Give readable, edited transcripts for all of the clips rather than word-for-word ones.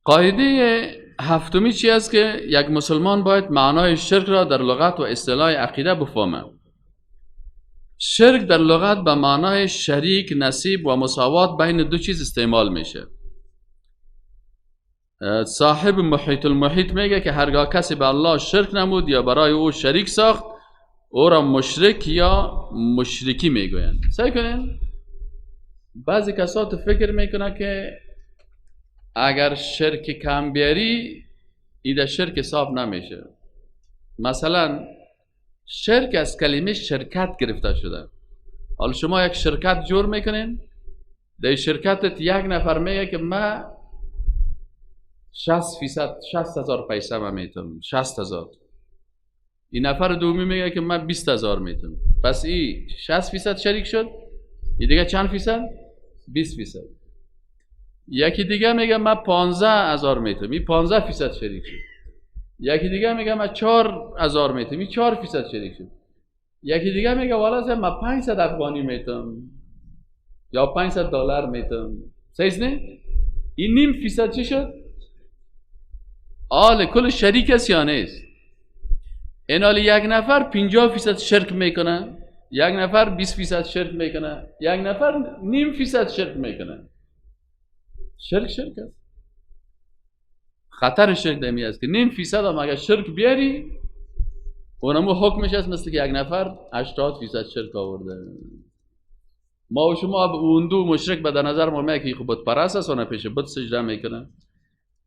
قاعده هفتمی چی است که یک مسلمان باید معنای شرک را در لغت و اصطلاح عقیده بفهمه. شرک در لغت به معنای شریک، نصیب و مساوات بین دو چیز استعمال میشه. صاحب محیط المحیط میگه که هرگاه کسی به الله شرک نمود یا برای او شریک ساخت، او را مشرک یا مشرکی میگویند. سعی کنین، بعضی کسات فکر میکنه که اگر شرک کم بیاری ایده شرک حساب نمیشه. مثلا شرک از کلمه شرکت گرفته شده. حالا شما یک شرکت جور میکنین، در شرکتت یک نفر میگه که من 60%، 60,000 پیسه من میتم، 60,000. این نفر دومی میگه که من 20,000 میتم. پس این 60% شریک شد، این دیگه چند فیصد؟ 20%. یکی دیگه میگه من 15,000 میتم، این 15% شریک شد. یکی دیگه میگه من 4,000 میتم، این 4% شریک شد. یکی دیگه میگه والا من 500 افغانی میتم یا 500 دلار میتم. صحیح نه؟ این نیم فیصد چی شد؟ آل کل شریک است یا نیست؟ این حال یک نفر 50% شرک میکنه، یک نفر 20% شرک میکنه، یک نفر نیم فیصد شرک میکنه. شرک شرک است. خطر شرک دمی است که نیم فیصد هم اگر شرک بیاری، اونمو حکمش است مثل که یک نفر 80% شرک آورده. ما و شما اون دو مشرک به در نظر ما میاد که خب بت پرست است و پیش بت سجده میکنه،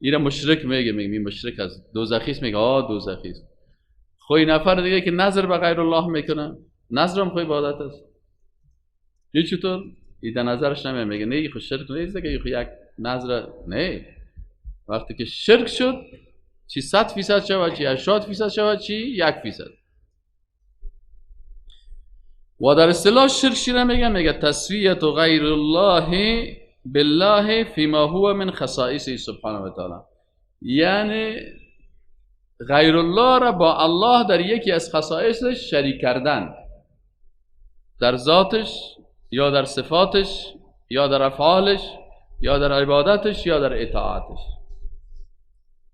اینا مشرک میگه، میگه مشرک است، دوزخی است، میگه آ دوزخی است. خو این نفر دیگه که نظر به غیر الله میکنه، نظرم خو عبادت است. این چطور؟ این در نظرش نمیاد، میگه نه خو شرک نیست که خو یک نظر نه. وقتی که شرک شد، چی 100% شود، چی 80% شود، چی 1%. و در اصطلاح شرک چی میگه؟ میگه تسویت غیر الله بالله فيما هو من خصائصه سبحانه و تعالی. یعنی غیر الله را با الله در یکی از خصائصش شریک کردن، در ذاتش یا در صفاتش یا در افعالش یا در عبادتش یا در اطاعتش.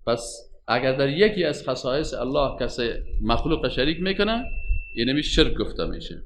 پس اگر در یکی از خصائص الله کسی مخلوق شریک میکنه، اینمی شرک گفته میشه.